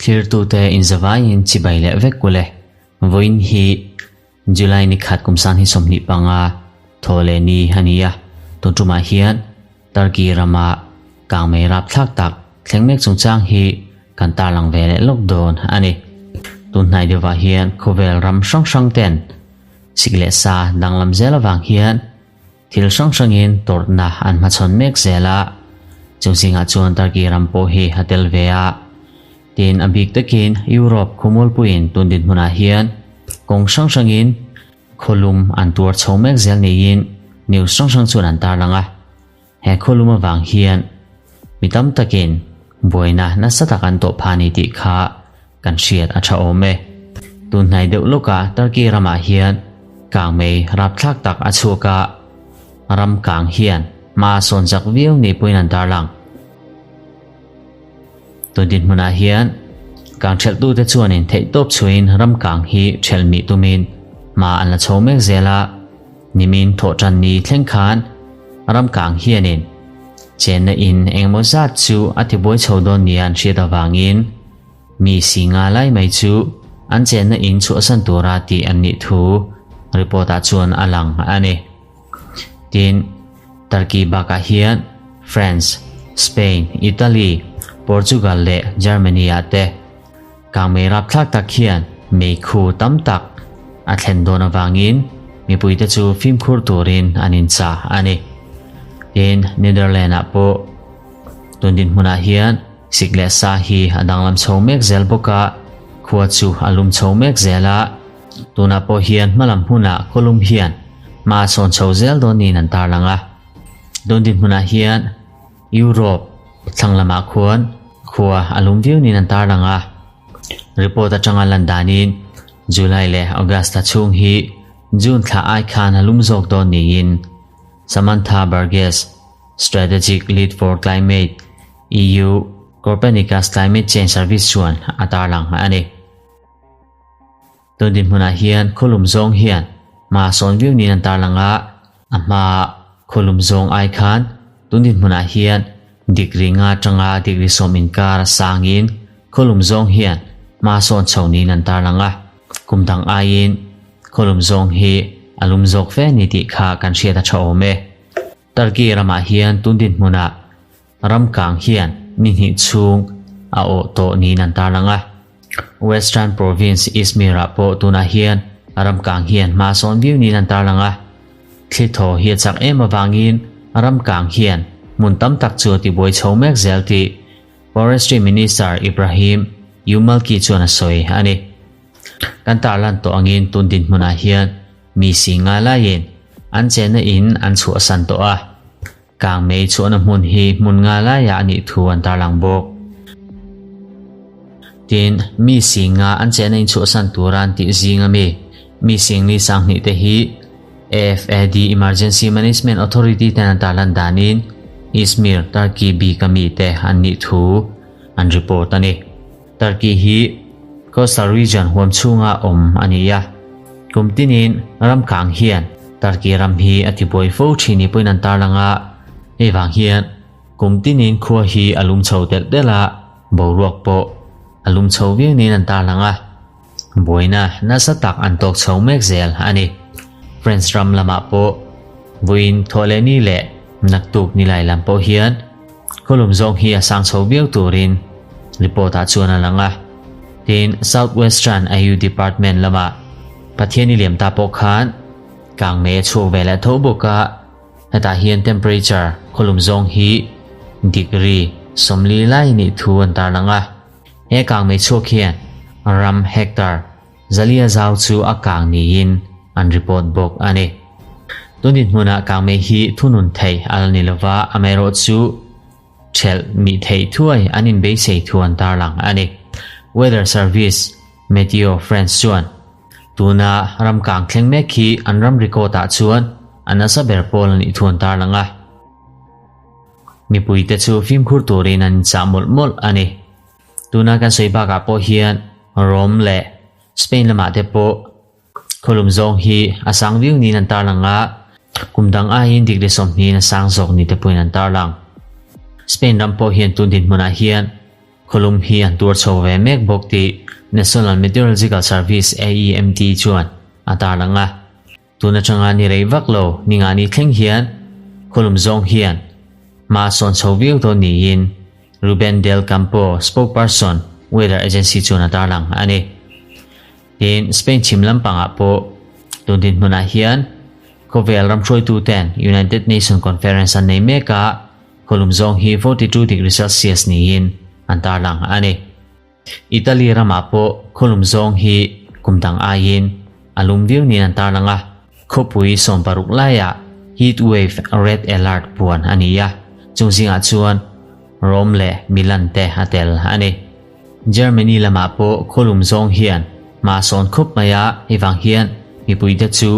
Thlirtute inzavaiin chibai leh vek ule. Vawiin hi July ni khat kum sang hi 25 thaw leh ni a ni a, tun tumah hian Turkey rama kangmei rapthlak tak thleng mek chungchang hi kan tarlang ve leh lawk dawn a ni. Tun hnai deuhah hian khawvel ram hrang hrang ten sik leh sa danglam zel avang hian Thil hrang hrangin tawrhna an hmachhawn mek zel a, chung zingah chuan Turkey ram pawh hi a tel ve a. Tin, a bik takin Europe khawmualpuiin tun dinhmunah hian kawng hrang hrangin khawlum an tuar chho mek zel niin news hrang hrang chuan an tarlang a. He khawlum avang hian mi tam takin buaina nasa tak an tawh phah a ni tih kha kan hriat a tha awm e. Tun hnai deuh lawkah Turkey ramah hian kangmei rapthlak tak a chhuak a, ram kang hian hma a sawn chak viau ni pawhin an tarlang. Tun dinhmunah hian kang thelhtute chuanin theihtawp chhuahin ram kang hi thelh mih tumin hma an la chho mek zel a, nimin thawhtan ni thleng khan ram kang hianin chenna in engemaw zat chu a tibuai chho dawn nia an hriat avangin mi si nga lai mai chu an chenna in chhuahsan tura tih an nih thu report-ah chuan a lang a ni. Tin, Turkey bakah hian France, Spain, Italy, Portugal leh Germany-ah te kangmei rapthlak tak hian meikhu tam tak a thlen dawn avangin mipuite chu fimkhur turin an inchah a ni. Tin, Netherlands-ah pawh tun dinhmunah hian sik leh sa hi a danglam chho mek zel bawk a, khua chu a lum chho mek zel a. Tunah pawh hian hmalam hmunah khawlum hian hma a sawn chho zel dawn niin an tarlang a. Tun dinhmunah hian Europe thlang lamah khuan khua a lum viau niin an tarlang a. Report atanga lan danin July leh August thla chhung hi June thla ai khan a lum zawk dawn niin Samantha Burgess, Strategic Lead for Climate, EU Copernicus Climate Change Service chuan a tarlang a ni. Tun dinhmunah hian khawlum zawng hian hma sawn viau niin an tarlang a, a hma khawlum zawng ai khan tun dinhmunah hian degree nga atanga degree sawm inkar a sangin khawlum zawng hian hma sawn chho niin an tarlang a, kum dang aiin khawlum zawng hi a lum zawk fe ni tih kha kan hriat a tha awm e. Turkey ramah hian tun dinhmunah Ram kang hian ni hnih chhung a awh tawh niin an tarlang a. Western Province Izmir-ah pawh tunah hian ram kang hian hma sawn viau niin an tarlang a. Thli thaw hi a chak em avangin ram kang hian hmun tam tak chu a tibuai chho mek zel tih Forestry Minister Ibrahim Yumalki chuan a sawi a ni. Kan tarlan tawh angin tun dinhmunah hian mi si ngai laiin an chenna in an chhuahsan tawh a. Kangmei chhuahna hmun hi hmun nga laiah a nih thu an tarlang bawk. Tin, mi singa an chehna inchhuahsan tura an tih zinga mi, mi singli sanghnih te hi AFAD Emergency Management Authority ten an tarlan danin Izmir, Turkey bika mite an nih thu an report a ni. Turkey hi coastal region huam chhunga awm a ni a, kum tinin ram kang hian Turkey ram hi a tibuai fo thin ni pawhin an tarlang a, hei vang hian kum tinin khua hi a lum chho telh telh a, boruak pawh a lum chho viau niin an tarlang a, buaina nasa tak an tawk chho mek zel a ni. France ram lamah pawh vawiin thawhlehni leh naktuk nilai lam pawh hian Khawlum zawng hi a sang chho viau turin report-ah chuan a lang a. Tin, South Western AU Department lamah Pathian i liam ta pawh khan kangmei a chhuak ve leh tho bawk a, hetah hian temperature khawlum zawng hi degree 40 lai nih thu an tarlang a. He kangmei chhuak hian ram hectare Zalia zau chu a kang niin an report bawk a ni. Tun dinhmunah kangmei hi thunun thei a la ni lova, amaherawh chu thelh mih theih thuai an inbeisei thu an tarlang a ni. Weather Service, Meteo France chuan tuna ram kang thleng mek hi an ram record ah chuan a nasa ber pawl a nih thu an tarlang a. Mipuite chu fimkhur turin an inchah mawlh mawlh a ni. Tuna kan sawi bakah pawh hian Rome leh Spain lamah te pawh khawlum zawng hi a sang viau niin an tarlang a, kum dang aiin degree 20 in a sang zawk ni te pawhin an tarlang. Spain ram pawh hian tun dinhmunah hian khawlum hi an tuar chho ve mek bawk tih National Meteorological Service, AEMT, chuan a tarlang a. Tun atanga ni rei vak lo ni nga ni thleng hian khawlum zawng hian hma sawn chho viau dawn niin Ruben Del Campo, spokesperson, weather agency chuan a tarlang a ni. Tin, Spain chhim lampangah pawh tun dinhmunah hian khawvel ram hruaituten United Nation Conference an nei mek a, khawlum zawng hi 42 degree Celsius niin an tarlang a ni. Italy ramah pawh khawlum zawng hi kum dang aiin a lum viau niin an tarlang a, khawpui 16 laiah heat wave red alert puan a ni a, chung zingah chuan Rome leh Milan te a tel a ni. Germany lamah pawh khawlum zawng hian hma sawn khup mai a, hei vang hian mipuite chu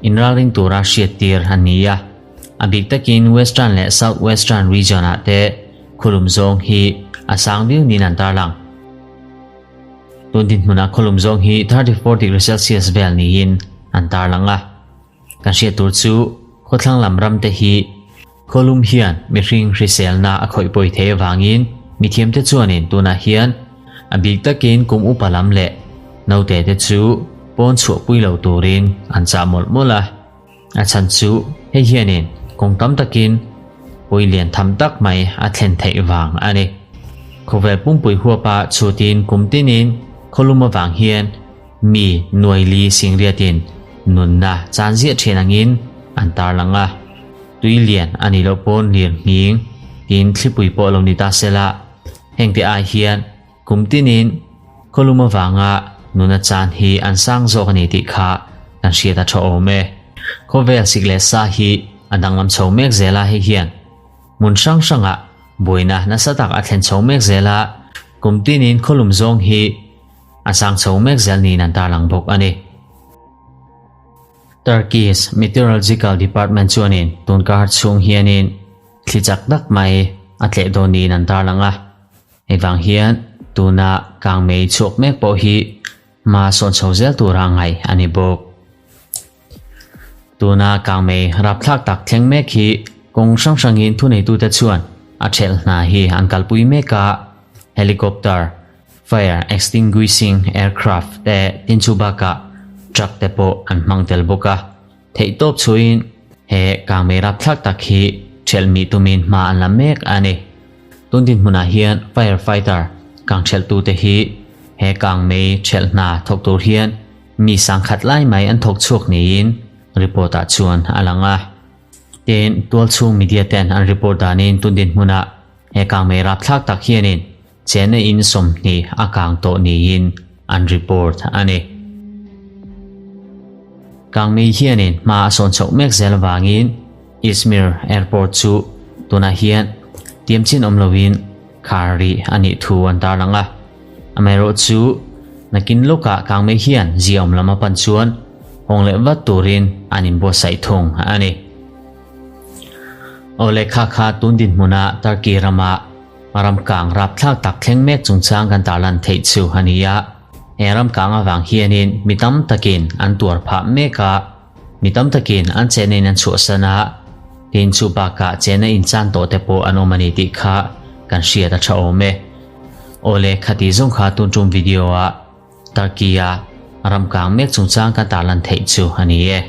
inralring tura hriattir an ni a, a bik takin Western leh South Western region ah te khawlum zawng hi a sang viau niin an tarlang. Tun dinhmunah khawlum zawng hi 34 degree Celsius vel niin an tarlang a. Kan hriat tur chu khawthlang lam ram te hi khawlum hian mihring hriselna a khawih pawi thei avangin mithiamte chuanin tunah hian a bik takin kum upa lam leh naute te chu pawn chhuahpui lo turin an chah mawlh mawlh a. A chhan chu hei hianin kawng tam takin pawi lian tham tak mai a thlen theih vang a ni. Khawvel pumpui huapa chhutin kum tinin khawlum avang hian mi nuai li singriatin nunna chan ziah thin angin an tarlang a. Tui lian a nih loh pawn lir nghing tin thlipui pawh lo ni ta sela hengte ai hian Kum tinin khawlum avanga nuna chan hi an sang zawk a ni tih kha kan hriat a tha awm e. Khawvel sik leh sa hi a danglam chho mek zel a, hei hian hmun hrang hrangah buaina nasa tak a thlen chho mek zel a, kum tinin khawlum zawng hi a sang chho mek zel niin an tarlang bawk a ni. Turkey's Meteorological Department chuanin tunkar chhung hianin thli chak tak mai a tleh dawn niin an tarlang a. Hei vang hian tuna kangmei chhuak mek pawh hi hma sawn chho zel tura ngaih a ni bawk. Tuna kangmei rapthlak tak thleng mek hi kawng hrang hrangin thuneitute chuan a thelh hna hi an kalpui mek a, helicopter, fire extinguishing aircraft te tin chu bakah truck te pawh an hmang tel bawk a. Theihtawp chhuiin he kangmei rapthlak tak hi ṭhelh mih tumin hma an la mek a ni. Tun dinhmunah hian fire fighter kang ṭhelhtute hi he kangmei ṭhelh hna thawk tur hian mi sangkhat lai mai an thawk chhuak niin report ah chuan a lang a. Tin, tualchhung media ten an report danin tun dinhmunah he kangmei rapthlak tak hianin Chena in 20 a kang tawh niin an report a ni. Kangmei hianin hma a sawn chhoh mek zel avangin Izmir Airport chu tunah hian tiamchin awm loin khar rih a nih thu an tarlang a. Amaherawhchu nakin lawkah kangmei hian ziaawm lam a pan chuan hawng leh vat turin an inbuatsaih thung a ni. Aw lehkha kha tun dinhmuna Turkey rama Ramkang rapthlak tak thleng mek chungchang kan tarlan theih chu a ni a, he ramkang avang hianin mi tam takin an tuar phah mek a, mi tam takin an chena in an chhuahsan a, tin chu bakah chena inchan tawh te pawh an awm a ni tih kha kan hriat a tha awm e. Awle khati zawng kha tun tum video ah Turkey-a ramkang mek chungchang kan tarlan theih chu a ni e.